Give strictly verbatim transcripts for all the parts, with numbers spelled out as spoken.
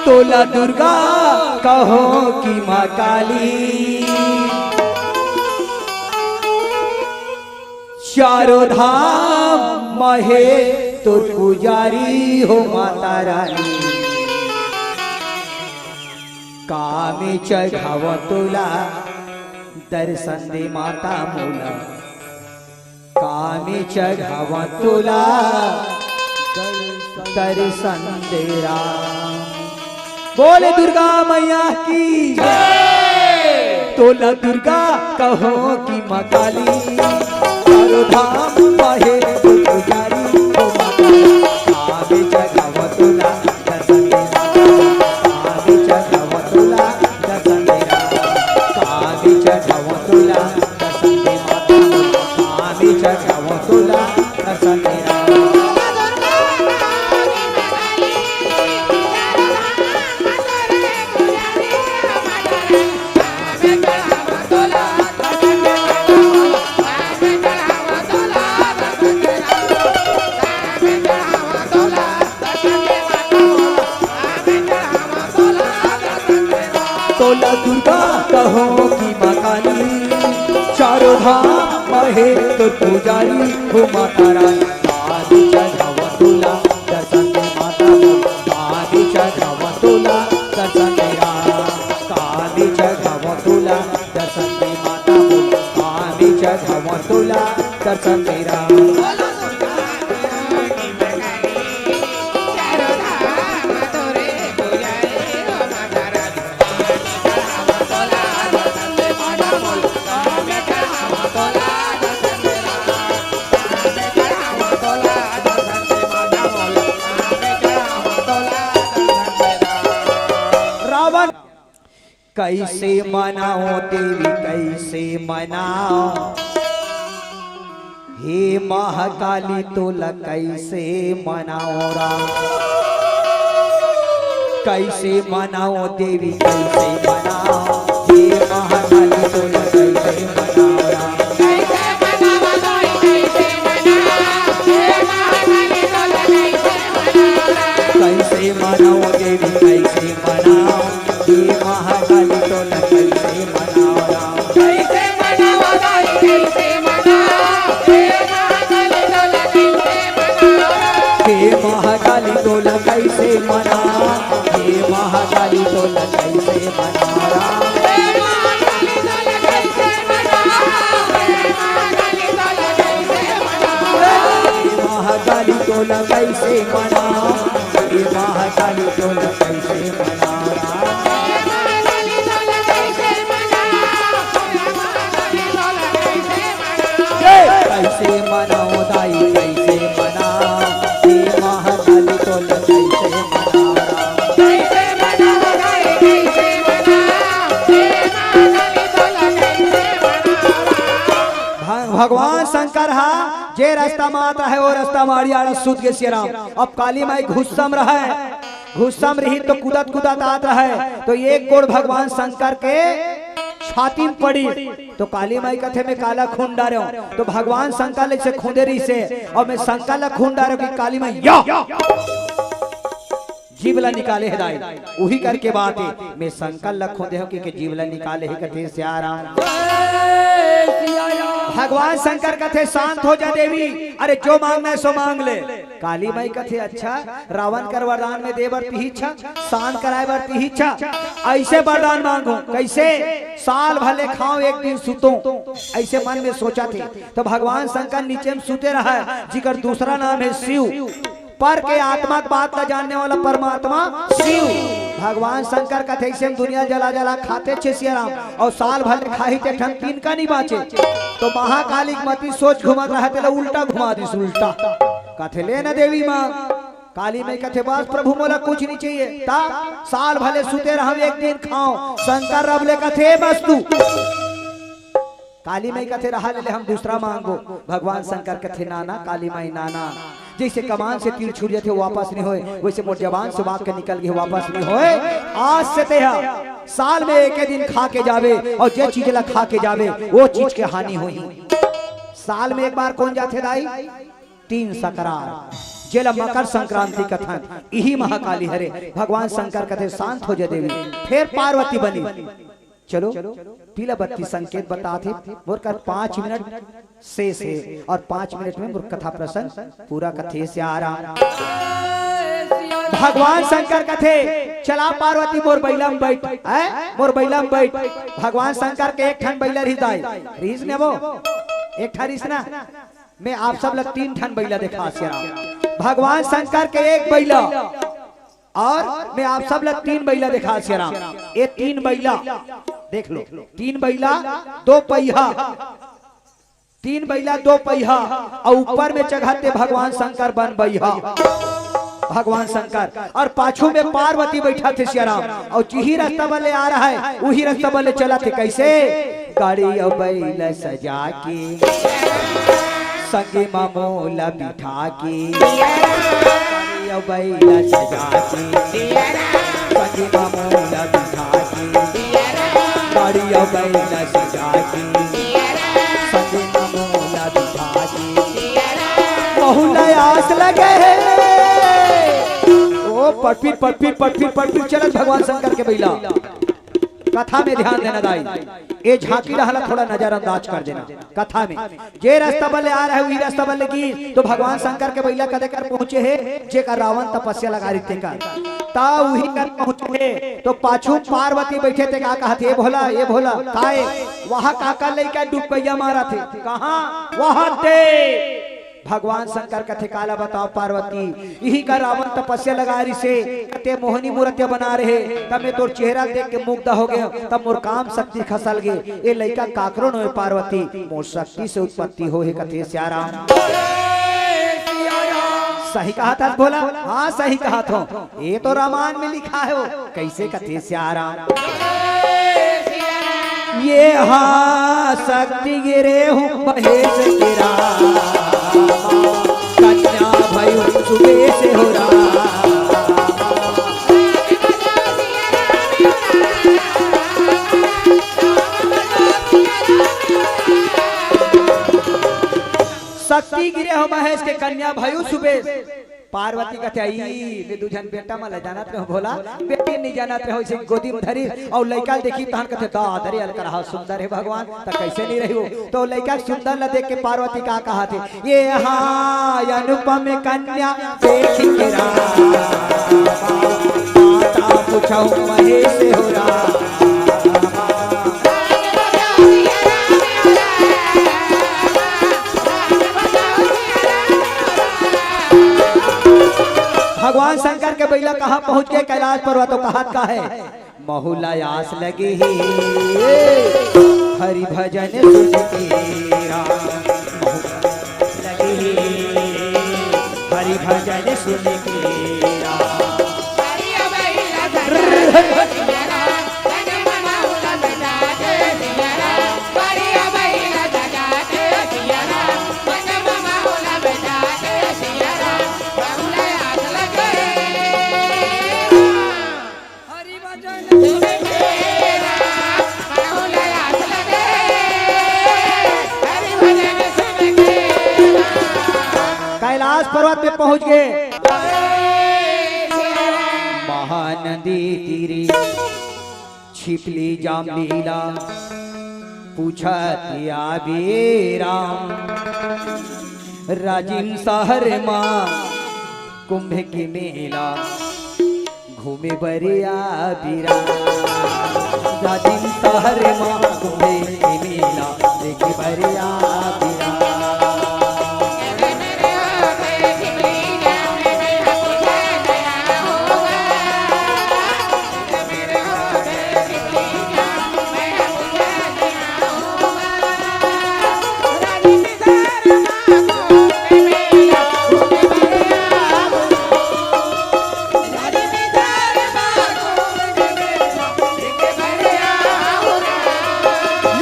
तोला दुर्गा कहो कि माँ काली, चारों धाम म हे तोर पुजारी हो माता रानी। का में चघाव तोला दर्शन दे माता मोला, का में चघाव तोला दर्शन दे राम। बोले दुर्गा मैया की। तोला दुर्गा कहो कि माँ काली, चारों धाम म हे तोर पुजारी हो माता। का में चघाव तोला दर्शन दे राम, का में चघाव तोला दर्शन दे राम, का में चघाव तोला दर्शन दे माता, का में चघाव तोला दर्शन दे राम। तोला दुर्गा कहो कि माँ काली, चारों धाम म हे तोर पुजारी हो माता रानी। का में चघाव तोला दर्शन दे माता, का में चघाव तोला दर्शन दे राम, का में चघाव तोला दर्शन दे माता, का में चघाव तोला दर्शन दे राम। रावण कइसे मनाओ देवी, कइसे मनाओ? हे महाकाली तोला कइसे मनाओ राम? कइसे मनाओ देवी, कइसे मनाओ? हे महाकाली तोला कइसे मनाओ राम? कइसे मनाओ देवी, कइसे मनाओ? हे महाकाली तोला कइसे मनाओ राम? हे महाकाली तोला कइसे मनाओ? हे महाकाली तोला कइसे मनाओ राम? हे महाकाली तोला कइसे मनाओ? हे महाकाली तोला कइसे मनाओ राम? कइसे मनाओ दाई, कइसे मनाओ? हे महाकाली तोला कइसे मनाओ राम? भग-, भगवान शंकर हा जे रास्ता म आत रहय, ओ रास्ता म आड़ी आड़ा सुत गे सियाराम। अब काली माई गुस्सा म रहय, गुस्सा म रही तो कूदत कूदत आत रहय, तो एक गोड़ भगवान शंकर के छाती म पड़ी, तो काली माई कथे, "मैं काला खूंद डारे हूँ।" तो भगवान शंकर ले से खूंदे रही से, और मैं शंकर ला खूंद डारे हूँ कि काली माई या जीभ ला निकाले हे दाई, उही करके बात हे, मैं शंकर ला खूंदे हूँ कि, कि जीभ ला निकाले हे कथे सियाराम। भगवान शंकर कथे, "शांत हो जा देवी, अरे जो मांगना है सो मांग ले।" काली माई कथे, "अच्छा, रावण कर वरदान में दे बर तिही इच्छा, शांत कराए बर तिही इच्छा, अइसे वरदान मांगो, कइसे? साल भर ले खाओ, एक दिन सुतो।" अइसे मन में सोचथे। तो भगवान शंकर नीचे म सुते रहय, जिकर दूसरा नाम हे शिव। पर के आत्मा के बात ला जानने वाला परमात्मा शिव। भगवान शंकर कथे, "अइसे म दुनिया जला जला खाथे छे सियाराम, अउ साल भर ले खाही ते ठन तिनका नइ बांचे।" तो महाकाली के मती सोच घुमत रहय, तेला उल्टा घुमा दिस, उल्टा। कथे, "ले न देवी मांग।" काली माई कथे, "बस प्रभु, मोला कुछ नइ चाहिए।" ता साल भर ले सुते रहंव, एक दिन खांव। शंकर अब ले कथे, "बस तू।" काली माई कथे, "रहा ले, ले हम दूसरा मांगबो।" भगवान शंकर कथे, "ना ना काली माई, ना ना, जइसे कमान से तीर छूट जाथे, वापस नइ होय, वइसे मोर जबान से वाक्य निकल गे, वापस नइ होय। आज से तेहा साल में एके दिन खा के जाबे, अउ जे चीज ला खा के जाबे, वो चीज के हानि होही।" साल में एक बार कोन जाथे दाई? तीन सकरार। जेला मकर संक्रांति कथन, इही महाकाली हरे। भगवान शंकर कथे, "शांत हो जा देवी।" फेर पार्वती बनी, "चलो, पीला बत्ती संकेत बतात हे, मोर कर पाँच मिनट शेष हे और पाँच मिनट में मोर कथा प्रसंग पूरा।" कथे सियाराम। भगवान शंकर कथे, "चला पार्वती, मोर बइला में बइठ, हैं? मोर बइला में बइठ।" भगवान शंकर के एक ठन बइला रिहिस दाई, रिहिस ने वो, एक ठन रिहिस ना, मैं आप सब ला तीन ठन बइला देखा सियाराम। भगवान शंकर के एक बइला और मैं आप सब ला तीन बइला देखा सियाराम। ये तीन बइला देख लो, तीन बइला, दो पहिया, तीन बइला दो पहिया, और ऊपर में चघाते भगवान शंकर बन बइहा, भगवान शंकर, और पाछू में पार्वती बइठा थे सियाराम, और जिही रस्ता बले आ रहा है उही रस्ता बले चला थे। कैसे? गाड़ी और बैल सजा के, संगे मामोला बिठा के, गाड़ी और बैल सजा के, संगे मामोला बिठा के, गाड़ी और बैल सजा के, संगे मामोला बिठा के, बहुला आस लगे हे। ओ पटपीट पटपीट पटपीट पटपीट चलत भगवान शंकर के बइला। कथा में ध्यान देना दाई, ये झांकी रहला थोड़ा नजरअंदाज कर देना। कथा में जे रस्ता बले आ रहा है, वही रस्ता बले गिस, तो भगवान शंकर के बइला कदे कर पहुंचे हे, जेकर रावण तपस्या लगा रही तेकर। ता वही कर पहुंचे हे, तो पाछू पार्वती बइठे ते का कहत हे, "ए भोला, ए भोला, काय? वहाँ काकर लइका डुबकइया मारत हे?" कहाँ? वहाँ ते। भगवान शंकर कथे, "काला बताओ पार्वती, इही का रावण तपस्या लगा रहिसे, ते मोहनी मूरतिया बना रहे, तब मैं तोर चेहरा देख के मुग्ध हो गया, तब मोर काम शक्ति खसल गे। ये लइका काकरो नोहे पार्वती, मोर शक्ति से उत्पत्ति हो हे।" कथे सियाराम। सही कहा था भोला? हाँ, सही कहा था। ये तो रामायण में लिखा है वो। कैसे? कथे सियाराम। ये हाँ शक्ति गिरे हूँ महेश के राम, कन्या भयु सुबेश हो राम। शक्ति गिरे हो महेश के कन्या भयु सुबेश। पार्वती कथे, "आई, मैं दू झन बेटा मन ल जानत रहो भोला, बेटी नहीं जानत रहो, इसे गोदी में धरी और लइका ल देखी तहन कथे, 'दा धरी अलकर हा सुंदर है भगवान, त कैसे नहीं रही हो?'" तो लइका के सुंदर ल देख के पार्वती का कहा थे, "ये हाँ अनुपम कन्या देख के राम, माता पूछो महेश हो राम।" भगवान शंकर के बइला कहाँ पहुँच गए? कैलाश पर्वत। तो कहत का है, "महुला आस लगे हे हरि भजन सुन के राम, महुला आस लगे हे हरि भजन सुन के राम।" कैलाश पर्वत में पहुंच गए। महानदी तीरी छिपली जामलीला पूछत आबे राम। राजिम शहर मा कुंभ के मेला घूमे बर आबे राम। राजिम शहर मा कुंभ के मेला देखे बर आबे राम।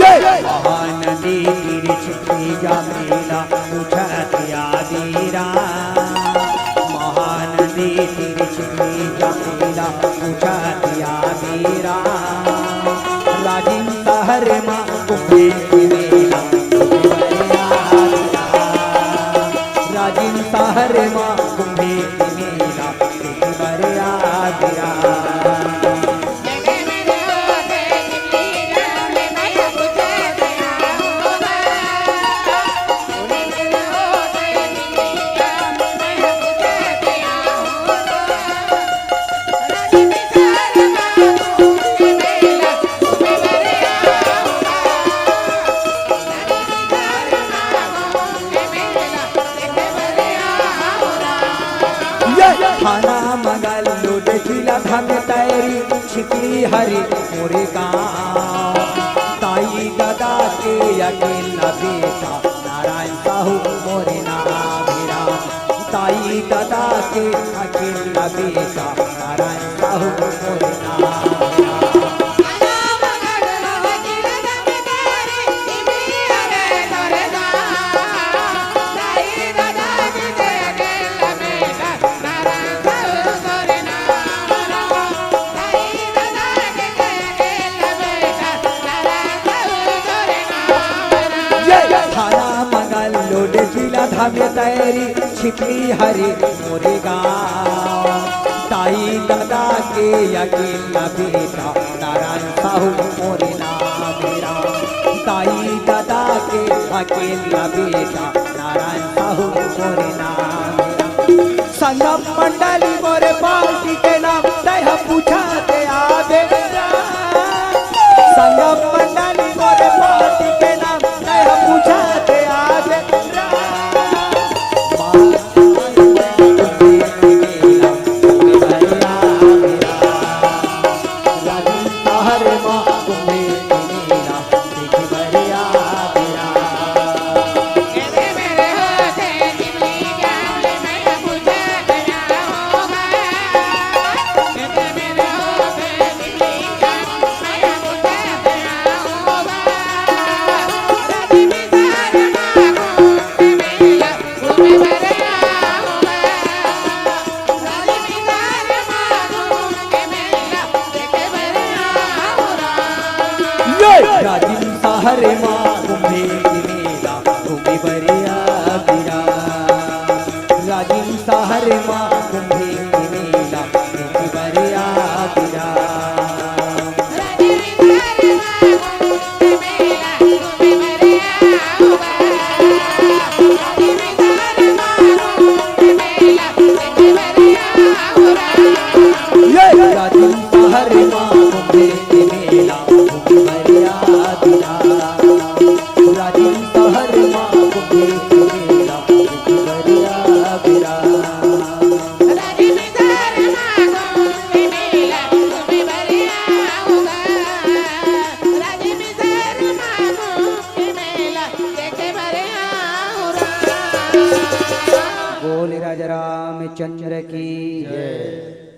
ये महानदी तीर छिपी जामलीला पूछत आबे राम। महानदी तीर छिपी जामलीला पूछत आबे राम। राजिम शहर मा कुंभे के मेला राजिम शहर मा कुंभे तैरी छिपली हरी मोरे गाँव। ताई ददा के अकेला बेटा नारायण साहू मोरे नाम हे राम। ताई ददा के अकेला बेटा नारायण साहू मोरे नाम हे राम। ये थाना मंगल लोड जिला धामे तैरी छिपली हरी मोरे गाँव। ताई ददा के अकेला बेटा नारायण साहू मोरे नाम हे राम। ताई ददा के अकेला बेटा नारायण साहू मोरे नाम हे राम। संगम मंडली मोरे पार्टी के नाम तैं ह पूछा दे आबे राम। संगम मंडली मोरे पार्टी के नाम तैं ह पूछा दे आबे राम। ये राजिम शहर मा कुंभे के मेला घूमे बर आबे रा। राजिम शहर मा कुंभे के मेला घूमे बर आबे रा। ये राजिम शहर मा कुंभे के मेला घूमे बर आबे रा। राजिम शहर मा कुंभे के मेला घूमे बर आबे रा। बोल राजा रामचंद्र की जय।